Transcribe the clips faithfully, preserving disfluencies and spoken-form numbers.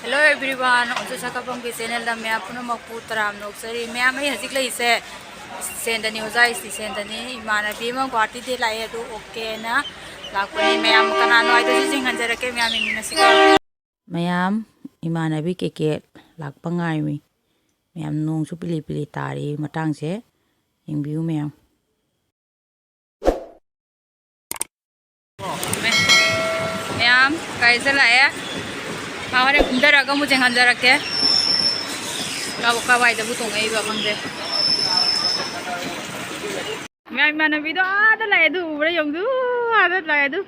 Hello everyone, ꯑꯣꯟꯁꯨ ꯁꯛꯀꯐꯝꯒꯤ ꯆꯦꯅꯦꯜꯗ ꯃꯌꯥꯝ ꯄꯨꯝꯅꯃꯛꯄꯨ ꯇꯔꯥꯝꯅ ꯑꯣꯛꯆꯔꯤ꯫ ꯃꯌꯥꯝ, ꯑꯩ ꯍꯧꯖꯤꯛ ꯂꯩꯔꯤꯁꯦ ꯁꯦꯟꯗꯅꯤ, ꯑꯣꯖꯥ ꯁ꯭ꯇꯦꯁꯟꯗꯅꯤ꯫ ꯏꯃꯥꯟꯅꯕꯤ ꯑꯃ ꯒꯨꯍꯥꯇꯤꯗꯒꯤ ꯂꯥꯛꯑꯦ, ꯑꯗꯨ ꯑꯣꯀꯦꯅ ꯂꯥꯛꯄꯅꯤ꯫ ꯃꯌꯥꯝ ꯀꯅꯥꯅꯣ ꯍꯥꯏꯗꯨꯁꯨ ꯌꯦꯡꯍꯟꯖꯔꯛꯀꯦ, ꯃꯌꯥꯝ ꯌꯦꯡꯃꯤꯟꯅꯁꯤꯀꯣ꯫ ꯃꯌꯥꯝ, ꯏꯃꯥꯟꯅꯕꯤ ꯀꯦꯀꯦ ꯂꯥꯛꯄ ꯉꯥꯏꯔꯤ꯫ ꯃꯌꯥꯝ, ꯅꯣꯡꯁꯨ ꯄꯤꯂꯤ ꯄꯤꯂꯤ ꯇꯥꯔꯤ ꯃꯇꯥꯡꯁꯦ, ꯌꯦꯡꯕꯤꯌꯨ ꯃꯌꯥꯝ꯫ ꯃꯌꯥꯝ, ꯒꯥꯔꯤꯁꯦ ꯂꯥꯛꯑꯦ꯫ ꯃꯥ ꯍꯣꯔꯦꯟ ꯀꯨꯝꯊꯔꯛꯑꯒ ꯑꯃꯨꯛ ꯌꯦꯡꯍꯟꯖꯔꯛꯀꯦ꯫ ꯀꯥ-, ꯀꯥꯋꯥꯏꯗꯕꯨ ꯇꯣꯡꯉꯛꯏꯕ ꯈꯪꯗꯦ꯫ ꯃꯌꯥꯝ, ꯏꯃꯥꯟꯅꯕꯤꯗꯣ ꯑꯥꯗ ꯂꯥꯛꯑꯦ, ꯑꯗꯨ ꯎꯕ꯭ꯔꯥ ꯌꯦꯡꯉꯨ, ꯑꯥꯗ ꯂꯥꯛꯑꯦ ꯑꯗꯨ꯫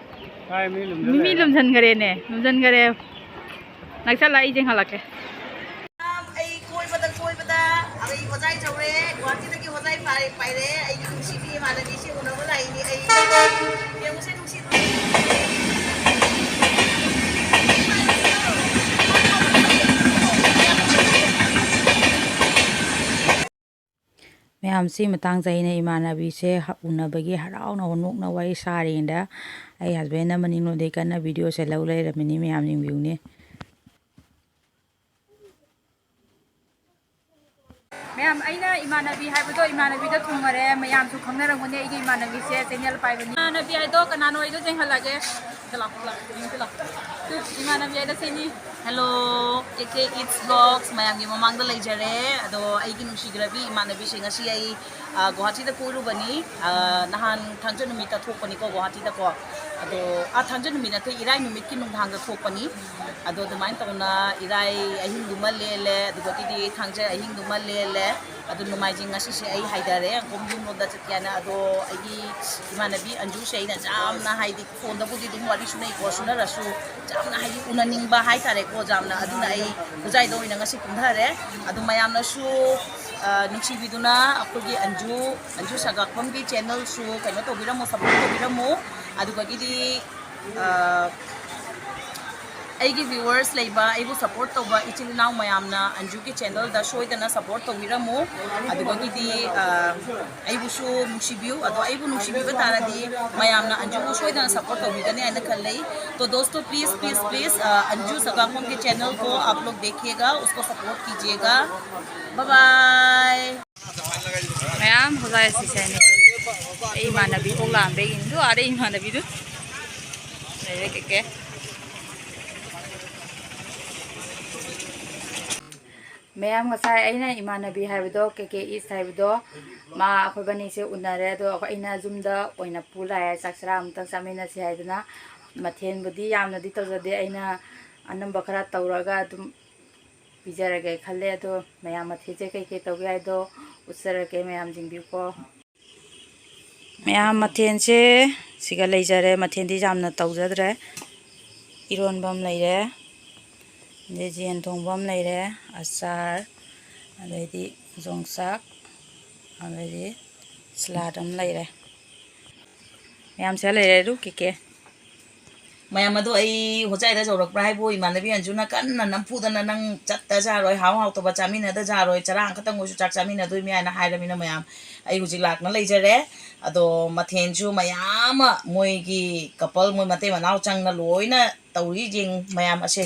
ꯀꯥꯏ ꯃꯤ ꯂꯨꯝꯖꯜꯂꯦ? ꯃꯤ ꯂꯨꯝꯖꯟꯈꯔꯦꯅꯦ, ꯂꯨꯝꯖꯟꯈꯔꯦ꯫ ꯅꯛꯁꯜꯂ ꯑꯩ ꯌꯦꯡꯍꯜꯂꯛꯀꯦ꯫ ꯑꯩ ꯀꯣꯏꯕꯗ ꯀꯣꯏꯕꯗ ꯑꯩ ꯍꯣꯖꯥꯏ ꯊꯧꯔꯦ, ꯒꯨꯍꯥꯇꯤꯗꯒꯤ ꯍꯣꯖꯥꯏ ꯄꯥꯏꯔꯦ, ꯄꯥꯏꯔꯦ꯫ ꯑꯩꯒꯤ ꯅꯨꯡꯁꯤꯕꯤ ꯏꯃꯥꯟꯅꯕꯤꯁꯤ ꯎꯅꯕ ꯂꯥꯛꯏꯅꯦ ꯑꯩ꯫ ꯌꯦꯡꯉꯨꯁꯦ ꯅꯨꯡꯁꯤꯕꯤ꯫ ꯃꯌꯥꯝ, ꯁꯤ ꯃꯇꯥꯡꯁꯦ ꯑꯩꯅ ꯏꯃꯥꯟꯅꯕꯤꯁꯦ ꯍ-, ꯎꯅꯕꯒꯤ ꯍꯔꯥꯎꯅ ꯍꯣꯅꯣꯛꯅ ꯋꯥꯔꯤ ꯁꯥꯔꯤꯉꯩꯗ ꯑꯩ ꯍꯁꯕꯦꯟꯅ ꯃꯅꯤꯡꯂꯣꯝꯗꯒꯤ ꯀꯟꯅ ꯚꯤꯗꯤꯑꯣꯁꯦ ꯂꯧ ꯂꯩꯔꯝꯃꯤꯅꯤ꯫ ꯃꯌꯥꯝ ꯌꯦꯡꯕꯤꯌꯨꯅꯦ꯫ ꯃꯌꯥꯝ, ꯑꯩꯅ ꯏꯃꯥꯟꯅꯕꯤ ꯍꯥꯏꯕꯗꯣ ꯏꯃꯥꯟꯅꯕꯤꯗ ꯊꯨꯡꯉꯔꯦ꯫ ꯃꯌꯥꯝꯁꯨ ꯈꯪꯅꯔꯝꯒꯅꯤ ꯑꯩꯒꯤ ꯏꯃꯥꯟꯅꯕꯤꯁꯦ, ꯆꯦꯅꯦꯜ ꯄꯥꯏꯕꯅꯤ꯫ ꯏꯃꯥꯟꯅꯕꯤ ꯍꯥꯏꯗꯣ ꯀꯅꯥꯅꯣ ꯑꯩꯗꯣ ꯌꯦꯡꯍꯜꯂꯒꯦ꯫ ꯁꯤꯗ ꯂꯥꯛꯑꯣ, ꯁꯤꯗ ꯂꯥꯛꯑꯣ, ꯁꯤꯗ ꯂꯥꯛꯑꯣ꯫ ꯇꯨ, ꯏꯃꯥꯟꯅꯕꯤ ꯍꯥꯏꯗꯣ ꯁꯤꯅꯤ꯫ ꯍꯦꯜꯂꯣ, ꯀꯦ ꯀꯦ ꯏꯠꯁ ꯕ꯭ꯂꯣꯒꯁ ꯃꯌꯥꯝꯒꯤ ꯃꯃꯥꯡꯗ ꯂꯩꯖꯔꯦ꯫ ꯑꯗꯣ ꯑꯩꯒꯤ ꯅꯨꯡꯁꯤꯈ꯭ꯔꯕꯤ ꯏꯃꯥꯟꯅꯕꯤꯁꯤꯡ, ꯉꯁꯤ ꯑꯩ, ꯑ, ꯒꯨꯋꯥꯍꯥꯇꯤꯗ ꯀꯣꯏꯔꯨꯕꯅꯤ꯫ ꯑ, ꯅꯍꯥꯟ ꯊꯥꯡꯖ ꯅꯨꯃꯤꯠꯇ ꯊꯣꯛꯄꯅꯤꯀꯣ ꯒꯨꯋꯥꯍꯥꯇꯤꯗꯀꯣ꯫ ꯑꯗꯣ, ꯑ, ꯊꯥꯡꯖ ꯅꯨꯃꯤꯠ ꯅꯠꯇꯦ, ꯏꯔꯥꯏ ꯅꯨꯃꯤꯠꯀꯤ ꯅꯨꯡꯗꯥꯡꯗ ꯊꯣꯛꯄꯅꯤ꯫ ꯑꯗꯣ ꯑꯗꯨꯃꯥꯏꯅ ꯇꯧꯅ ꯏꯔꯥꯏ ꯑꯍꯤꯡꯗꯨꯃ ꯂꯦꯜꯂꯦ, ꯑꯗꯨꯗꯒꯤꯗꯤ ꯊꯥꯡꯖ ꯑꯍꯤꯡꯗꯨꯃ ꯂꯦꯜꯂꯦ꯫ ꯑꯗꯨ ꯅꯣꯡꯃꯥꯏꯖꯤꯡ ꯉꯁꯤꯁꯦ ꯑꯩ ꯍꯥꯏꯊꯔꯦ, ꯑꯩꯈꯣꯏ ꯌꯨꯝꯂꯣꯝꯗ ꯆꯠꯀꯦ ꯍꯥꯏꯅ꯫ ꯑꯗꯣ ꯑꯩꯒꯤ ꯏꯃꯥꯟꯅꯕꯤ ꯑꯟꯖꯨꯁꯦ ꯑꯩꯅ ꯌꯥꯝꯅ, ꯍꯥꯏꯗꯤ, ꯐꯣꯟꯗꯕꯨꯗꯤ ꯑꯗꯨꯝ ꯋꯥꯔꯤ ꯁꯨꯅꯩꯀꯣ, ꯁꯨꯅꯔꯁꯨ ꯌꯥꯝꯅ, ꯍꯥꯏꯗꯤ, ꯎꯅꯅꯤꯡꯕ ꯍꯥꯏꯇꯥꯔꯦꯀꯣ, ꯌꯥꯝꯅ꯫ ꯑꯗꯨꯅ ꯑꯩ ꯈꯨꯖꯥꯏꯗ ꯑꯣꯏꯅ ꯉꯁꯤ ꯀꯨꯝꯊꯔꯦ꯫ ꯑꯗꯨ ꯃꯌꯥꯝꯅꯁꯨ, ꯑ, ꯅꯨꯡꯁꯤꯕꯤꯗꯨꯅ ꯑꯩꯈꯣꯏꯒꯤ ꯑꯟꯖꯨ, ꯑꯟꯖꯨ ꯁꯒꯥꯛꯐꯝꯒꯤ ꯆꯦꯅꯦꯜꯁꯨ ꯀꯩꯅꯣ ꯇꯧꯕꯤꯔꯝꯃꯨ, ꯁꯞꯄꯣꯔꯠ ꯇꯧꯕꯤꯔꯝꯃꯨ꯫ ꯑꯗꯨꯗꯒꯤꯗꯤ, ꯑ, ꯑꯩꯒꯤ viewers ꯂꯩꯕ, ꯑꯩꯕꯨ support ꯇꯧꯕ ꯏꯆꯤꯜ ꯏꯅꯥꯎ ꯃꯌꯥꯝꯅ ꯑꯟꯖꯨꯒꯤ channelꯗ ꯁꯣꯏꯗꯅ support ꯇꯧꯕꯤꯔꯝꯃꯨ꯫ ꯑꯗꯨꯗꯒꯤꯗꯤ, ꯑ, ꯑꯩꯕꯨꯁꯨ ꯅꯨꯡꯁꯤꯕꯤꯌꯨ꯫ ꯑꯗꯣ ꯑꯩꯕꯨ ꯅꯨꯡꯁꯤꯕꯤꯕ ꯇꯥꯔꯗꯤ ꯃꯌꯥꯝꯅ ꯑꯟꯖꯨꯕꯨ ꯁꯣꯏꯗꯅ support ꯇꯧꯕꯤꯒꯅꯤ ꯍꯥꯏꯅ ꯈꯜꯂꯤ꯫ तो दोस्तों, please, please, please, अ, अंजू सगाफोम के channel को आप लोग देखिएगा, उसको support कीजिएगा। Bye bye. ꯃꯌꯥꯝ ꯍꯧꯖꯥꯏ ꯁꯤꯁꯦ ꯑꯩ ꯏꯃꯥꯟꯅꯕꯤ ꯑꯣꯛ ꯂꯥꯛꯑꯝꯕꯩꯒꯤꯅꯤ꯫ ꯑꯗꯨ ꯑꯥꯗ ꯏꯃꯥꯟꯅꯕꯤꯗꯨ ꯂꯩꯔꯦ꯫ ꯀꯩꯀꯩ ꯃꯌꯥꯝ, ꯉꯁꯥꯏ ꯑꯩꯅ ꯏꯃꯥꯟꯅꯕꯤ ꯍꯥꯏꯕꯗꯣ, ꯀꯦ ꯀꯦ ꯏꯁ ꯍꯥꯏꯕꯗꯣ, ꯃꯥ ꯑꯩꯈꯣꯏꯕꯥꯅꯤꯁꯦ ꯎꯅꯔꯦ꯫ ꯑꯗꯣ ꯑꯩꯈꯣꯏ, ꯑꯩꯅ ꯌꯨꯝꯗ ꯑꯣꯏꯅ ꯄꯨ ꯂꯥꯛꯑꯦ, ꯆꯥꯛ ꯆꯔꯥ ꯑꯃꯨꯛꯇꯪ ꯆꯥꯃꯤꯟꯅꯁꯤ ꯍꯥꯏꯗꯅ꯫ ꯃꯊꯦꯜꯕꯨꯗꯤ ꯌꯥꯝꯅꯗꯤ ꯇꯧꯖꯗꯦ, ꯑꯩꯅ ꯑꯅꯝꯕ ꯈꯔ ꯇꯧꯔꯒ ꯑꯗꯨꯝ ꯄꯤꯖꯔꯒꯦ ꯈꯜꯂꯦ꯫ ꯑꯗꯣ ꯃꯌꯥꯝ ꯃꯊꯦꯜꯁꯦ ꯀꯩꯀꯩ ꯇꯧꯒꯦ ꯍꯥꯏꯗꯣ ꯎꯠꯆꯔꯒꯦ, ꯃꯌꯥꯝ ꯌꯦꯡꯕꯤꯌꯨꯀꯣ꯫ ꯃꯌꯥꯝ ꯃꯊꯦꯜꯁꯦ ꯁꯤꯒ ꯂꯩꯖꯔꯦ꯫ ꯃꯊꯦꯜꯗꯤ ꯌꯥꯝꯅ ꯇꯧꯖꯗ꯭ꯔꯦ꯫ ꯏꯔꯣꯟꯕ ꯑꯃ ꯂꯩꯔꯦ, ꯑꯗꯩ ꯌꯦꯟ ꯊꯣꯡꯕ ꯑꯃ ꯂꯩꯔꯦ, ꯑꯆꯥꯔ, ꯑꯗꯩꯗꯤ ꯌꯣꯡꯆꯥꯛ, ꯑꯗꯩꯗꯤ ꯁꯂꯥꯗ ꯑꯃ ꯂꯩꯔꯦ꯫ ꯃꯌꯥꯝꯁꯦ ꯂꯩꯔꯦ ꯑꯗꯨ ꯀꯦ ꯀꯦ꯫ ꯃꯌꯥꯝ ꯑꯗꯣ ꯑꯩ ꯍꯣꯖꯥꯏꯗ ꯌꯧꯔꯛꯄ꯭ꯔꯥ ꯍꯥꯏꯕꯨ ꯏꯃꯥꯟꯅꯕꯤ ꯑꯟꯖꯨꯅ ꯀꯟꯅ ꯅꯝꯐꯨꯗꯅ "ꯅꯪ ꯆꯠꯇ ꯌꯥꯔꯣꯏ, ꯍꯥꯎ ꯍꯥꯎꯇꯕ ꯆꯥꯃꯤꯟꯅꯗ ꯌꯥꯔꯣꯏ, ꯆꯔꯥ ꯑꯃꯈꯛꯇꯪ ꯑꯣꯏꯁꯨ ꯆꯥꯛ ꯆꯥꯃꯤꯟꯅꯗꯣꯏꯅꯤ" ꯍꯥꯏꯅ ꯍꯥꯏꯔꯃꯤꯅ ꯃꯌꯥꯝ ꯑꯩ ꯍꯧꯖꯤꯛ ꯂꯥꯛꯇꯅ ꯂꯩꯖꯔꯦ꯫ ꯑꯗꯣ ꯃꯊꯦꯜꯁꯨ ꯃꯌꯥꯝ ꯑꯃ ꯃꯣꯏꯒꯤ couple, ꯃꯣꯏ ꯃꯇꯩ ꯃꯅꯥꯎ ꯆꯪꯅ ꯂꯣꯏꯅ ꯇꯧꯔꯤ꯫ ꯌꯦꯡ ꯃꯌꯥꯝ ꯑꯁꯦ,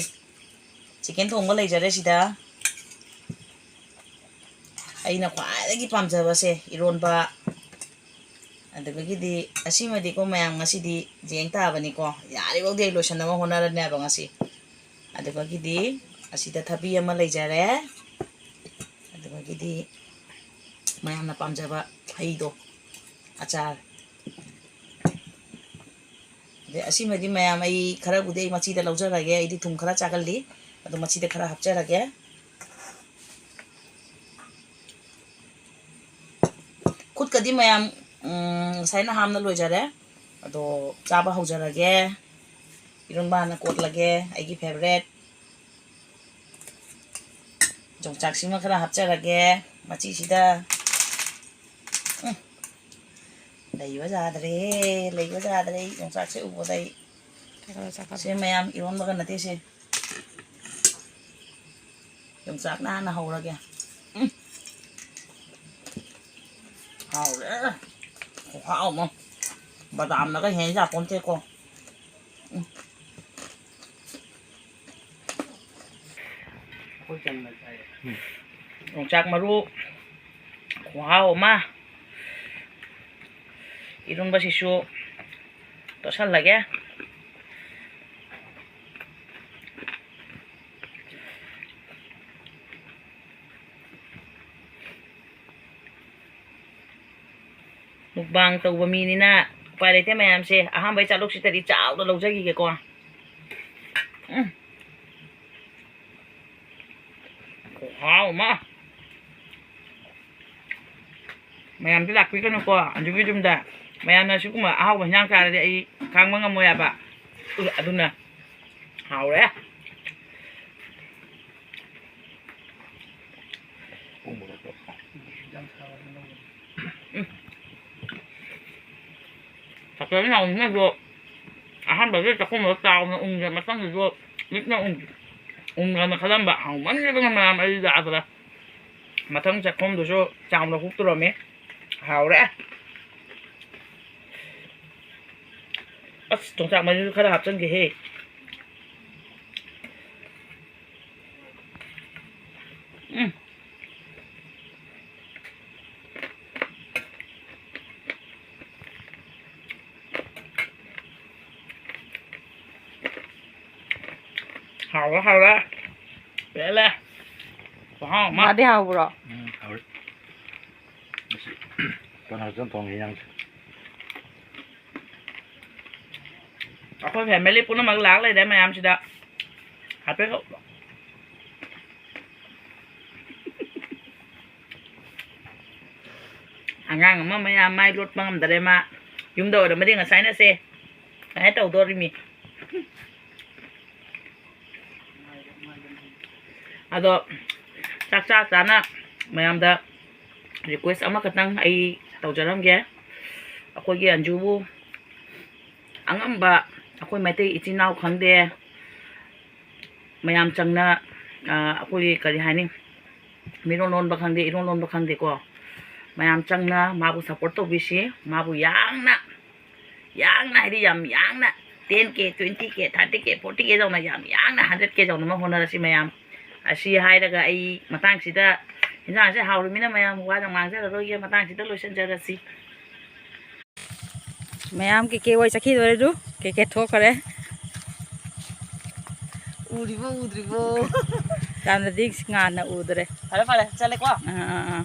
chicken ꯊꯣꯡꯕ ꯂꯩꯖꯔꯦ ꯁꯤꯗ꯫ ꯑꯩꯅ ꯈ꯭ꯋꯥꯏꯗꯒꯤ ꯄꯥꯝꯖꯕꯁꯦ ꯏꯔꯣꯟꯕ꯫ ꯑꯗꯨꯗꯒꯤꯗꯤ ꯑꯁꯤꯃꯗꯤꯀꯣ ꯃꯌꯥꯝ, ꯉꯁꯤꯗꯤ ꯌꯦꯡ ꯇꯥꯕꯅꯤꯀꯣ꯫ ꯌꯥꯔꯤꯐꯥꯎꯗꯤ ꯑꯩ ꯂꯣꯏꯁꯟꯅꯕ ꯍꯣꯠꯅꯔꯅꯦꯕ ꯉꯁꯤ꯫ ꯑꯗꯨꯗꯒꯤꯗꯤ ꯑꯁꯤꯗ ꯊꯕꯤ ꯑꯃ ꯂꯩꯖꯔꯦ꯫ ꯑꯗꯨꯗꯒꯤꯗꯤ ꯃꯌꯥꯝꯅ ꯄꯥꯝꯖꯕ ꯍꯩꯗꯣ, ꯑꯆꯥꯔ꯫ ꯑꯗꯩ ꯑꯁꯤꯃꯗꯤ ꯃꯌꯥꯝ, ꯑꯩ ꯈꯔꯕꯨꯗꯤ ꯑꯩ ꯃꯆꯤꯗ ꯂꯧꯖꯔꯒꯦ, ꯑꯩꯗꯤ ꯊꯨꯝ ꯈꯔ ꯆꯥꯒꯜꯂꯤ, ꯑꯗꯣ ꯃꯆꯤꯗ ꯈꯔ ꯍꯥꯞꯆꯔꯒꯦ꯫ ꯈꯨꯠꯀꯗꯤ ꯃꯌꯥꯝ, ꯎꯝ, ꯉꯁꯥꯏꯅ ꯍꯥꯝꯅ ꯂꯣꯏꯖꯔꯦ꯫ ꯑꯗꯣ ꯆꯥꯕ ꯍꯧꯖꯔꯒꯦ꯫ ꯏꯔꯣꯟꯕ ꯍꯥꯟꯅ ꯀꯣꯠꯂꯒꯦ, ꯑꯩꯒꯤ favourite꯫ ꯌꯣꯡꯆꯥꯛꯁꯤꯃ ꯈꯔ ꯍꯥꯞꯆꯔꯒꯦ ꯃꯆꯤꯁꯤꯗ꯫ ꯎꯝ꯫ ꯂꯩꯕ ꯌꯥꯗ꯭ꯔꯦ, ꯂꯩꯕ ꯌꯥꯗ꯭ꯔꯦ꯫ ꯑꯩ ꯌꯣꯡꯆꯥꯛꯁꯦ ꯎꯕꯗ ꯑꯩ ꯁꯦ ꯃꯌꯥꯝ, ꯏꯔꯣꯟꯕꯒ ꯅꯠꯇꯦ ꯁꯦ꯫ ꯌꯣꯡꯆꯥꯛꯅ ꯍꯥꯟꯅ ꯍꯧꯔꯒꯦ꯫ ꯎꯝ꯫ ꯍꯥꯎꯔꯦ꯫ ꯈꯨꯍꯥꯎ ꯑꯃ꯫ ꯕꯗꯥꯝꯅꯒ ꯍꯦꯟ ꯌꯥꯄꯣꯟꯇꯦꯀꯣ꯫ ꯎꯝ꯫ ꯌꯣꯡꯆꯥꯛ ꯃꯔꯨ ꯈꯨꯍꯥꯎ ꯑꯃ꯫ ꯏꯔꯣꯟꯕꯁꯤꯁꯨ ꯇꯣꯠꯁꯜꯂꯒꯦ꯫ Mukbang ꯇꯧꯕ ꯃꯤꯅꯤꯅ ꯎꯄꯥꯏ ꯂꯩꯇꯦ ꯃꯌꯥꯝꯁꯦ꯫ ꯑꯍꯥꯟꯕꯩ ꯆꯥꯂꯨꯛꯁꯤꯗꯗꯤ ꯆꯥꯎꯅ ꯂꯧꯖꯈꯤꯒꯦꯀꯣ꯫ ꯎꯝ꯫ ꯈꯨꯍꯥꯎ ꯑꯃ꯫ ꯃꯌꯥꯝꯁꯨ ꯂꯥꯛꯄꯤꯒꯅꯨꯀꯣ ꯑꯟꯖꯨꯒꯤ ꯌꯨꯝꯗ꯫ ꯃꯌꯥꯝꯅ ꯁꯤꯒꯨꯝꯕ ꯑꯍꯥꯎꯕ ꯍꯤꯟꯖꯥꯡ ꯆꯥꯔꯗꯤ ꯑꯩ ꯈꯥꯡꯕ ꯉꯝꯃꯣꯏ ꯍꯥꯏꯕ꯫ ꯎ, ꯑꯗꯨꯅ ꯍꯥꯎꯔꯦ꯫ ꯎꯝ꯫ ꯆꯥꯛꯀꯦꯜ ꯅꯥꯎꯕꯤꯅꯁꯨ ꯑꯍꯥꯟꯕꯗ ꯆꯥꯛꯈꯨꯝꯗꯣ ꯆꯥꯎꯅ ꯎꯡꯗ꯭ꯔꯦ, ꯃꯊꯪꯗꯁꯨ ꯂꯤꯛꯅ ꯎꯡ-, ꯎꯡꯒꯦꯅ ꯈꯜꯂꯝꯕ꯫ ꯍꯥꯎꯃꯟꯈꯤꯗꯅ ꯃꯌꯥꯝ ꯑꯩ ꯌꯥꯗ꯭ꯔꯦ꯫ ꯃꯊꯪ ꯆꯥꯛꯈꯨꯝꯗꯨꯁꯨ ꯆꯥꯎꯅ ꯍꯨꯛꯇꯣꯔꯝꯃꯤ꯫ ꯍꯥꯎꯔꯦ꯫ ꯑꯁ, ꯌꯣꯡꯆꯥꯛ ꯃꯔꯨꯁꯨ ꯈꯔ ꯍꯥꯞꯆꯤꯟꯒꯦꯍꯦ꯫ ꯎꯝ꯫ ꯍꯥꯎꯔꯦ, ꯍꯥꯎꯔꯦ꯫ ꯄꯦꯜꯂꯦ꯫ ꯈꯨꯍꯥꯎ ꯑꯃ꯫ ꯃꯥꯗꯤ ꯍꯥꯎꯕ꯭ꯔꯣ? ꯎꯝ, ꯍꯥꯎꯔꯦ꯫ ꯃꯁꯤ ꯀꯅꯥ ꯆꯝꯊꯣꯡ ꯍꯦꯟꯖꯥꯡꯁꯦ? ꯑꯩꯈꯣꯏ family ꯄꯨꯝꯅꯃꯛ ꯂꯥꯛ ꯂꯩꯔꯦ ꯃꯌꯥꯝꯁꯤꯗ꯫ ꯍꯥꯏꯐꯦꯠ ꯑꯉꯥꯡ ꯑꯃ ꯃꯌꯥꯝ ꯃꯥꯏ ꯂꯣꯠꯄ ꯉꯝꯗꯔꯦ ꯃꯥ꯫ ꯌꯨꯝꯗ ꯑꯣꯏꯔꯝꯃꯗꯤ ꯉꯁꯥꯏꯅꯁꯦ ꯀꯃꯥꯏꯅ ꯇꯧꯗꯣꯔꯤꯃꯤ꯫ ꯑꯗꯣ ꯆꯥꯛ ꯆꯥ ꯆꯥꯅ ꯃꯌꯥꯝꯗ request ꯑꯃꯈꯛꯇꯪ ꯑꯩ ꯇꯧꯖꯔꯝꯒꯦ꯫ ꯑꯩꯈꯣꯏꯒꯤ ꯑꯟꯖꯨꯕꯨ ꯑꯉꯝꯕ ꯑꯩꯈꯣꯏ ꯃꯩꯇꯩ ꯏꯆꯤꯟ ꯏꯅꯥꯎ ꯈꯪꯗꯦ, ꯃꯌꯥꯝ ꯆꯪꯅ, ꯑ, ꯑꯩꯈꯣꯏꯒꯤ ꯀꯔꯤ ꯍꯥꯏꯅꯤ, ꯃꯤꯔꯣꯟ ꯂꯣꯟꯕ ꯈꯪꯗꯦ, ꯏꯔꯣꯟ ꯂꯣꯟꯕ ꯈꯪꯗꯦꯀꯣ, ꯃꯌꯥꯝ ꯆꯪꯅ ꯃꯥꯕꯨ support ꯇꯧꯕꯤꯁꯤ꯫ ꯃꯥꯕꯨ ꯌꯥꯝꯅ, ꯌꯥꯝꯅ ꯍꯥꯏꯗꯤ ꯌꯥꯝ ꯌꯥꯡꯅ, ten K, twenty K, thirty K, forty K ꯌꯧꯅ, ꯌꯥꯝ ꯌꯥꯡꯅ hundred K ꯌꯧꯅꯕ ꯍꯣꯠꯅꯔꯁꯤ ꯃꯌꯥꯝ꯫ ꯑꯁꯤ ꯍꯥꯏꯔꯒ ꯑꯩ ꯃꯇꯥꯡꯁꯤꯗ, ꯍꯤꯟꯖꯥꯡꯁꯦ ꯍꯥꯎꯔꯃꯤꯅ ꯃꯌꯥꯝ ꯋꯥ ꯌꯥꯝ ꯉꯥꯡꯖꯔꯔꯣꯏꯒꯦ, ꯃꯇꯥꯡꯁꯤꯗ ꯂꯣꯏꯁꯤꯟꯖꯔꯁꯤ꯫ ꯃꯌꯥꯝ ꯀꯦꯀꯦ ꯍꯣꯏ ꯆꯠꯈꯤꯗꯣꯔꯦ ꯑꯗꯨ꯫ ꯀꯦꯀꯦ ꯊꯣꯛꯈ꯭ꯔꯦ꯫ ꯎꯔꯤꯕꯣ ꯎꯗ꯭ꯔꯤꯕꯣ? ꯌꯥꯝꯅꯗꯤ ꯉꯥꯟꯅ ꯎꯗ꯭ꯔꯦ꯫ ꯐꯔꯦ, ꯐꯔꯦ, ꯆꯠꯂꯦꯀꯣ꯫ ꯑꯥ, ꯑꯥ, ꯑꯥ꯫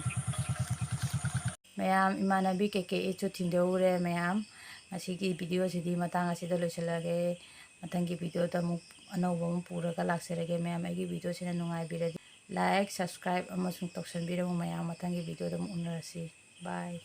ꯃꯌꯥꯝ, ꯏꯃꯥꯟꯅꯕꯤ ꯀꯦꯀꯦ ꯑꯩꯁꯨ ꯊꯤꯟꯗꯣꯛꯎꯔꯦ ꯃꯌꯥꯝ꯫ ꯉꯁꯤꯒꯤ video ꯁꯤꯗꯤ ꯃꯇꯥꯡ ꯑꯁꯤꯗ ꯂꯣꯏꯁꯤꯜꯂꯒꯦ꯫ ꯃꯊꯪꯒꯤ video ꯗ ꯑꯃꯨꯛ ꯑꯅꯧꯕ ꯑꯃ ꯄꯨꯔꯒ ꯂꯥꯛꯆꯔꯒꯦ ꯃꯌꯥꯝ꯫ ꯑꯩꯒꯤ video ꯁꯤꯅ ꯅꯨꯡꯉꯥꯏꯕꯤꯔꯗꯤ like, subscribe ꯑꯃꯁꯨꯡ ꯇꯧꯁꯟꯕꯤꯔꯝꯃꯨ ꯃꯌꯥꯝ꯫ ꯃꯊꯪꯒꯤ video ꯗ ꯑꯃꯨꯛ ꯎꯅꯔꯁꯤ꯫ Bye꯫